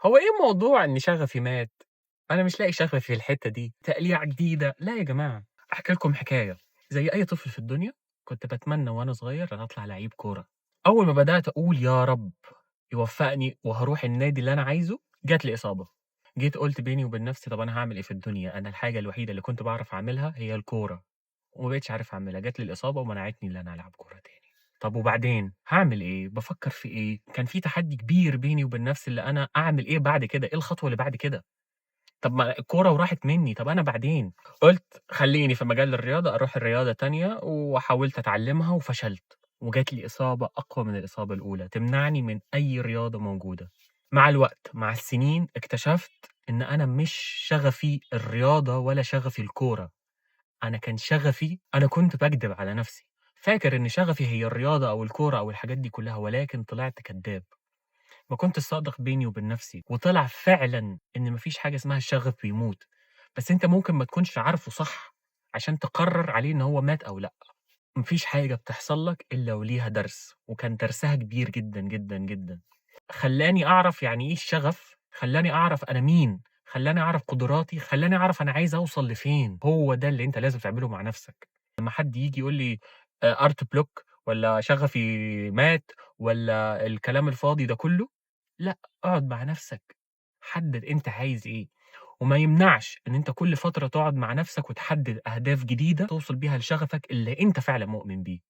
هو إيه موضوع إن شغفي مات؟ أنا مش لاقي شغفي في الحتة دي، تقليعة جديدة، لا يا جماعة. أحكي لكم حكاية، زي أي طفل في الدنيا كنت باتمنى وأنا صغير إن أطلع لعيب كورة. أول ما بدأت أقول يا رب يوفقني وهاروح النادي اللي أنا عايزه، جات لي إصابة. جيت قُلت بيني وبين نفسي طب أنا هاعمل إيه في الدنيا؟ أنا الحاجة الوحيدة اللي كنت باعرف أعملها هي الكورة، وما بقيتش عارف أعملها، جات لي الإصابة ومنعتني إن أنا ألعب كورة تاني. طب وبعدين هاعمل إيه؟ بافكر في إيه؟ كان في تحدي كبير بيني وبين نفسي اللي أنا أعمل إيه بعد كده؟ إيه الخطوة اللي بعد كده؟ طب ما الكورة وراحت مني، طب أنا بعدين؟ قُلت خلّيني في مجال الرياضة، أروح الرياضة تانية وحاولت أتعلمها وفشلت، وجات لي إصابة أقوى من الإصابة الأولى تمنعني من أي رياضة موجودة. مع الوقت، مع السنين، اكتشفت إن أنا مش شغفي الرياضة ولا شغفي الكورة، أنا كان شغفي أنا كنت باكدب على نفسي، فاكر إن شغفي هي الرياضة أو الكورة أو الحاجات دي كلها، ولكن طلعت كداب. ما كنتش صادق بيني وبين نفسي، وطلع فعلًا إن ما فيش حاجة اسمها الشغف بيموت، بس أنت ممكن ما تكونش عارفه صح عشان تقرر عليه إن هو مات أو لأ. ما فيش حاجة بتحصل لك إلا وليها درس، وكان درسها كبير جدًا، جدًا، جدًا. خلّاني أعرف يعني إيه الشغف، خلّاني أعرف أنا مين، خلّاني أعرف قدراتي، خلّاني أعرف أنا عايز أوصل لفين. هو ده اللي أنت لازم تعمله مع نفسك. لما حد ييجي يقول لي art block والّا شغفي مات والّا الكلام الفاضي ده كله، لأ، اقعد مع نفسك، حدد أنت عايز إيه، وما يمنعش إن أنت كل فترة تقعد مع نفسك وتحدد أهداف جديدة توصل بيها لشغفك اللي أنت فعلًا مؤمن بيه.